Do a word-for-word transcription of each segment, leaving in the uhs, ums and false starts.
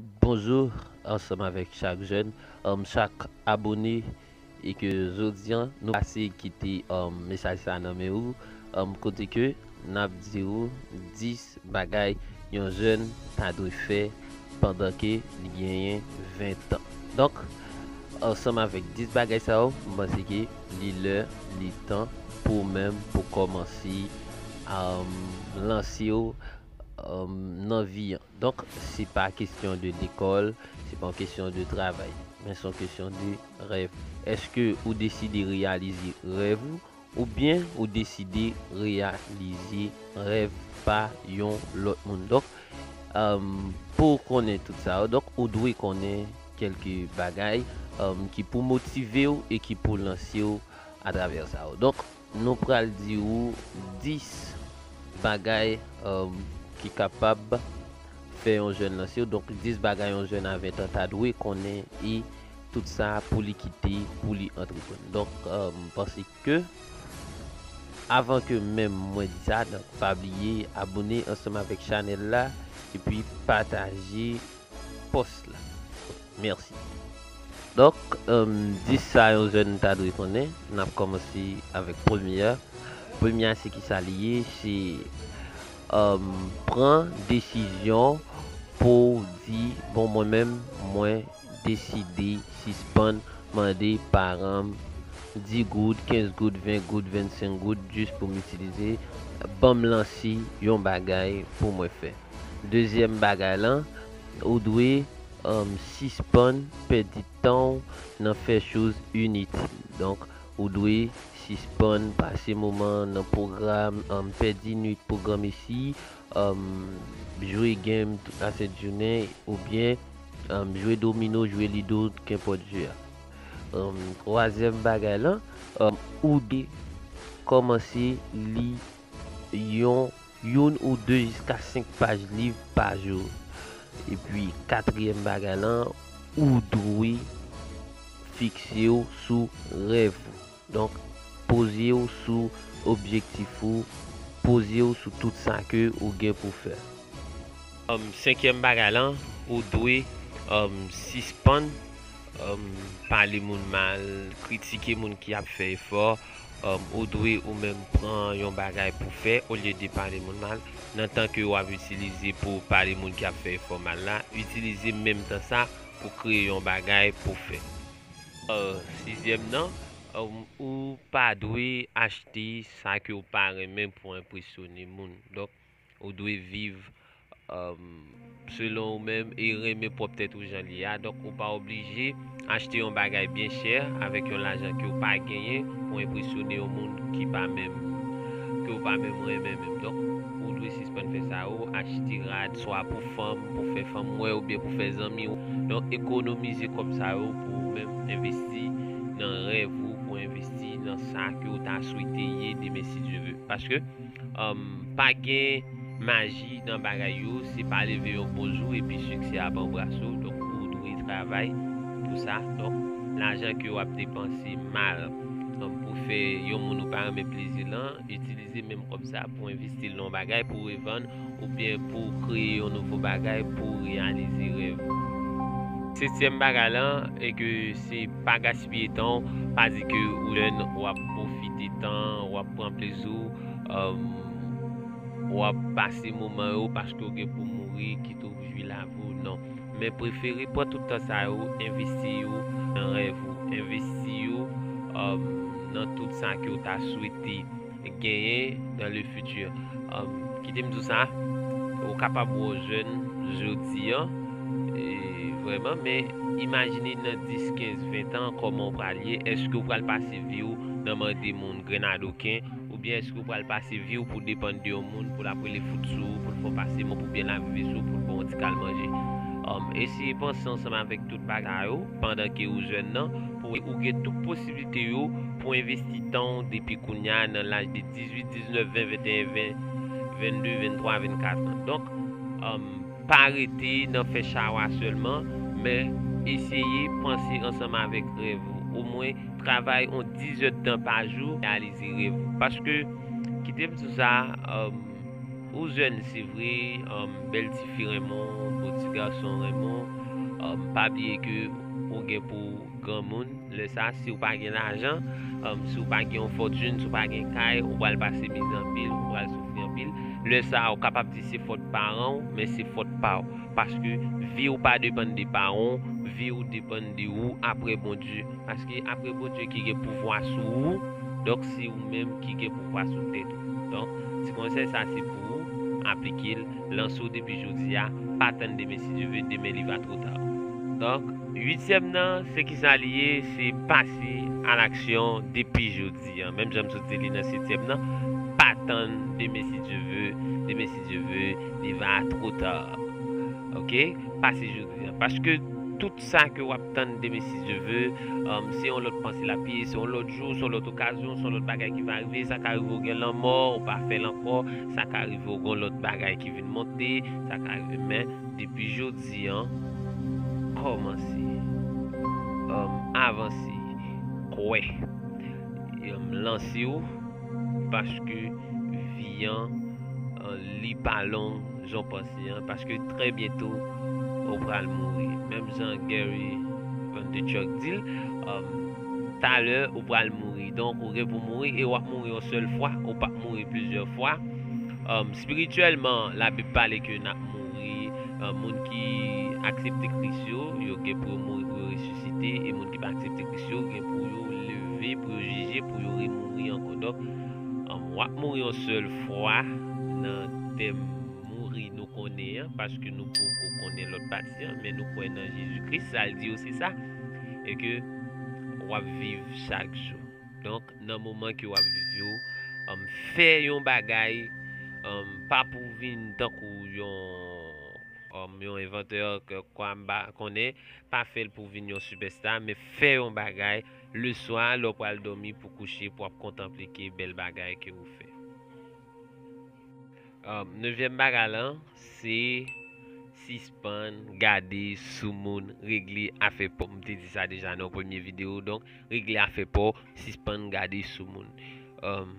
Bonjou, ansanm avèk chak jèn, um, chak abone, e ke jodi a, nou pase kite, um, mesaj sa nan men ou, um, kote ke n ap di ou dis bagay yon jèn ta dwe fè pandan ke li genyen ven tan. Donk, ansanm avèk dis bagay sa yo, m panse ke li lè, li tan pou ou menm pou kòmanse, um, lanse w, um, nan vi an. Donk, se pa kesyon de lekòl, se pa yon kesyon de travay, men se yon kesyon de rèv. Èske ou deside reyalize rèv ou, oubyen ou deside reyalize rèv pa yon lòt moun? Donk, um, pou w konnen tout sa yo, donk, ou dwe konnen kèlke bagay, um, ki pou motive w e ki pou lanse w atravè sa yo. Donk, nou pral di ou dis bagay, um, ki kapab fè yon jèn lanse w. Donk, dis bagay yon jèn a ven tan ta dwe konnen e tout sa pou li kite, pou li antreprann. Donk, um, m panse ke avan ke menm mwen di sa, donk, pa bliye abone ansanm avèk chanèl la, epi pataje pòs la. Mèsi. Donk, um, dis sa yon jèn ta dwe konnen, n ap kòmanse avèk premye a. Premye a, se ki sa li ye? Se, um, pran desizyon pou w di, bon, mwen menm, mwen deside sispann mande paran m dis goud, kenz goud, ven goud, vennsenk goud, jis pou m itilize, ban m lanse yon bagay pou mwen fè. Dezyèm bagay lan, ou dwe, um, sispann pèdi tan w nan fè choz initil. Donk, ou dwe sispann pase moman nan pwogram, um, pèdi nuit pwogram isi, um, jwe game tout lasent jounen, oubyen, um, jwe domino, jwe lido, kenpòt jwe a. Um, twazyèm bagay lan, um, ou dwe kòmanse li yon, youn ou de jiska senk paj liv pa jou. Epi, katriyèm bagay lan, ou dwe fikse w sou rèv ou. Donk, poze w sou objektif ou, poze w sou tout sa ke ou gen pou fè. Um, senkyèm bagay lan, ou dwe, um, sispann, um, pale moun mal, kritike moun ki ap fè efò. Um, ou dwe ou menm pran yon bagay pou fè, olye de pale moun mal. Nan tan ke w ap itilize pou pale moun ki ap fè efò mal la, itilize menm tan sa pou kreye yon bagay pou fè. Uh, sizyèm nan, um, ou pa dwe achte sa ke w pa renmen pou enpresyone moun. Donk, ou dwe viv, um, selon ou menm e renmen pwòp tèt ou jan li ye a. Donk, ou pa oblije achte yon bagay byen chè avèk yon lajan ke w pa genyen pou enpresyone yon moun ki pa menm, ke w pa menm renmen menm. Donk, ou dwe sispann fè sa yo, achte rad, swa pou fanm, pou fè fanm wè oubyen pou fè zanmi w. Donk, ekonomize kòb sa yo pou ou menm envesti nan rèv ou, pou envesti nan sa ke w ta swete ye demen si Dye ve. Paske, um, pa gen maji nan bagay yo, se pa leve yon bon jou epi siksè ap anbrase w. Donk, ou dwe travay pou sa. Donk, lajan ke w ap depanse mal, um, pou fè yon moun ou pa renmen plezi lan, itilize menm kòb sa pou envesti l nan yon bagay, pou revann, oubyen pou kreye yon nouvo bagay, pou reyalize rèv ou. Setyèm bagay lan, e ke se pa gaspiye tan w, pa di ke ou jèn, w ap pwofite tan, w ap pran plezi w, um, w ap pase moman yo paske w gen pou mouri, kite w jwi lavi w, non. Men prefere pran tout tan sa yo, envesti yo nan rèv ou, envesti yo, um, nan tout sa ke w ta swete genyen dans le futur. Um, kite m di w sa, ou kapab wè w jèn jodi an, e, vrèman, men imajine nan dis, kenz, ven tan, kòman w pral ye? Èske w pral pase vi w nan mande moun grenn adoken, oubyen èske w pral pase vi w pou depann de yon moun, pou l ap rele fout sou ou, pou l fè w pase mòp oubyen l ap viv sou ou, pou l ba w yon ti kal manje? Um, eseye panse ansanm avèk tout bagay yo pandan ke ou jèn nan, pou ou gen tout posiblite yo pou envesti tan w depi kounye a nan laj de dizuit, diznèf, ven, venteyen, ven, vennde, venntwa, vennkat an. Donk, um, pa rete nan fè chawa sèlman, men eseye panse ansanm avèk rèv ou. Omwen, travay yon diz èdtan pa jou, reyalize rèv ou. Paske, kite m di w sa, um, Ou jèn, se vre, um, bèl tifi renmen w, bon ti gason renmen w, um, pa bliye ke ou gen pou granmoun. Lè sa, si w pa gen lajan, um, si w pa gen yon fòtin, si w pa gen kay, ou pral pase mizè anpil, ou pral soufri anpil. Lè sa, ou kapab di se fòt paran w, men se fòt pa w. Paske vi w pa depann de paran w, vi w depann de ou apre Bondye. Paske apre Bondye ki gen pouvwa sou ou, donk se ou menm ki gen pouvwa sou tèt ou. Donk, ti konsèy sa se pou ou, aplike l, lanse w depi jodi a, pa tann demen si Dye vle, demen li va twò ta. Donk, uityèm nan, se kisa li ye, se pase a laksyon depi jodi a. Menm jan m sot di li nan setyèm nan, pa tann demen si Dye vle, demen si Dye vle, li va twò ta. Ok? Pase jodi a. Paske tout sa ke w ap tann demen si Dye vle, um, se yon lòt panse l ap ye, se yon lòt jou, se yon lòt okazyon, se yon lòt bagay ki va rive, sa ka rive w gen lanmò, ou pa fè l ankò, sa ka rive w gen yon lòt bagay ki vin monte, sa ka rive, men depi jodi a, kòmanse, um, avanse, kwè, um, lanse w, paske vi a, uh, li pa long jan w panse a, paske trè byento ou pral mouri. Menm jan Gary Vaynerchuk di l, um, talè ou pral mouri. Donk, ou gen pou mouri e w ap mouri yon sèl fwa, ou p ap mouri plizyè fwa. Um, espirityèlman, Labib pale ke n ap mouri. Um, moun ki aksepte Kris yo, yo gen pou yo mouri, pou yo resisite, e moun ki pa aksepte Kris yo, gen pou yo leve, pou yo jije, pou yo remouri ankò. Donk, um, w ap mouri yon sèl fwa nan tèm mouri nou konnen an, paske nou poko konnen lòt pati an, men nou kwè nan Jezi Kris, sa l di yo se sa, e ke w ap viv chak jou. Donk, nan moman ke w ap viv yo, um, fè yon bagay, um, pa pou w vin tankou yon, um, yon envantè ke kwa m pa konnen, pa fè l pou w vin yon sipèsta, men fè yon bagay leswa lè w pral dòmi pou kouche, pou w ap kontanple ke bèl bagay ke ou fè. Um, nevyèm bagay lan, se sispann gade sou moun, regle afè pa w. M te di sa deja nan yon premye videyo. Donk, regle afè pa w, sispann gade sou moun. Um,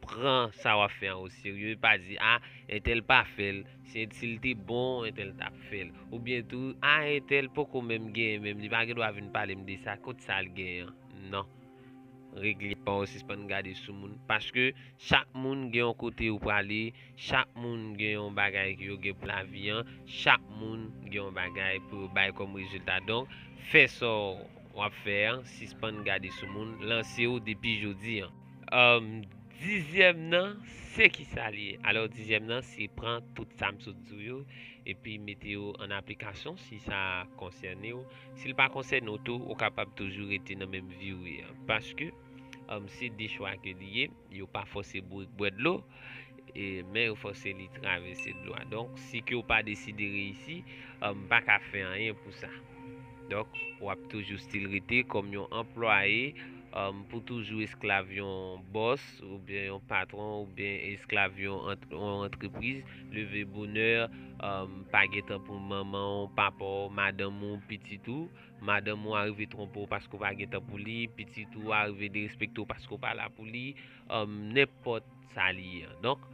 pran sa w ap fè an o serye. Pa di, a, entèl pa fè l. Si, si l te bon, entèl t ap fè l. Oubyen tou, a, entèl poko menm genyen menm. Li pa gen dwa vin pale m de sa. Kot sa l genyen an? Non. Regle pa w, sispann gade sou moun. Paske chak moun gen yon kote yo prale, chak moun gen yon bagay ke yo gen pou lavi an, chak moun gen yon bagay pou yo bay kòm rezilta. Donk, fè sa w ap fè an, sispann gade sou moun, lanse w depi jodi an. Um, dizyèm nan, se kisa li ye? Alò, dizyèm nan, se pran tout sa m sot di w yo, epi mete yo an aplikasyon si sa konsène w. Si l pa konsène w tou, ou kapab toujou rete nan menm vi w ye an. Paske, um, se de chwa ke li ye, yo pa fòse bourik bwè dlo, e, men yo fòse li travèse dlo a. Donk, si ke w pa deside reyisi, um, pa ka fè anyen pou sa. Donk, w ap toujou still rete kòm yon anplwaye, um, pou toujou esklav yon bòs, oubyen yon patwon, oubyen esklav yon ant-, yon antrepriz, leve bonè, um, pa gen tan pou manman w, papa w, madanm ou, pitit ou, madanm ou a rive twonpe w paske w pa gen tan pou li, pitit ou a rive derespekte w paske w pa la pou li, um, nenpòt sa li ye an. Donk,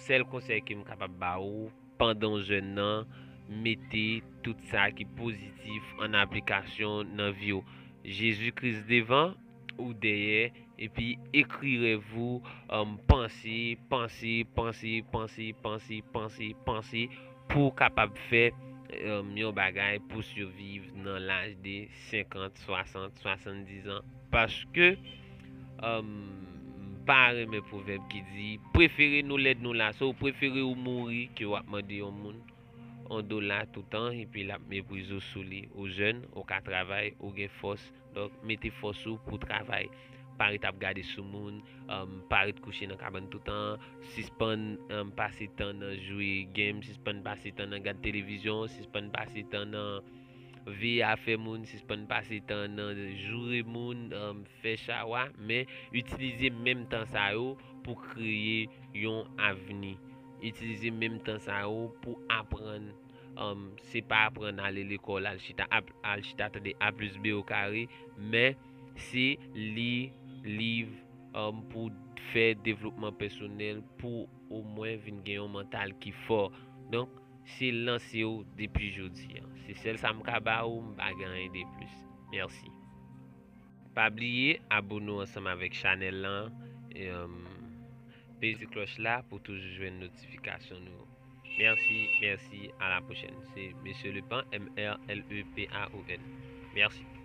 sèl konsèy ke m kapab ba ou, pandan w jèn nan, mete tout sa ki pozitif an aplikasyon nan vi w. Jezi Kris devan, ou dèyè, epi ekri rèv ou, um, panse, panse, panse, panse, panse, panse, panse, pou w kapab fè, um, yon bagay pou siviv nan laj de senkant, swasant, swasanndiz an. Paske, um, m pa renmen pwovèb ki di, prefere nou lèd nou la. So, prefere ou mouri ke w ap mande yon moun yon dola toutan, epi l ap meprize w sou li. Ou jèn, ou ka travay, ou gen fòs. Donk, mete fòs ou pou w travay. Pa ret ap gade sou moun, um, pa ret kouche nan kabann toutan, sispann, um, pase tan nan jwe game, sispann pase tan nan gad televizyon, sispann pase tan nan veye afè moun, sispann pase tan nan joure moun, um, fè chawa, men itilize menm tan sa yo pou kreye yon avni. Itilize menm tan sa yo pou aprann. Um, se pa aprann ale lekòl, al chita, ap-, al chita tande A plis B o kare, men se li liv, um, pou fè devlopman pèsonèl, pou omwen vin gen yon mantal ki fò. Donk, se lanse w depi jodi a. Se sèl sa m ka ba ou, m pa gen anyen de plis. Mèsi. Pa bliye abone w ansanm avèk chanèl lan, peze klòch la pou toujou jwenn notifikasyon nou yo. Mèsi, mèsi, a la pwochèn. Se Mesye Lepan, M R L E P A O N. Mèsi.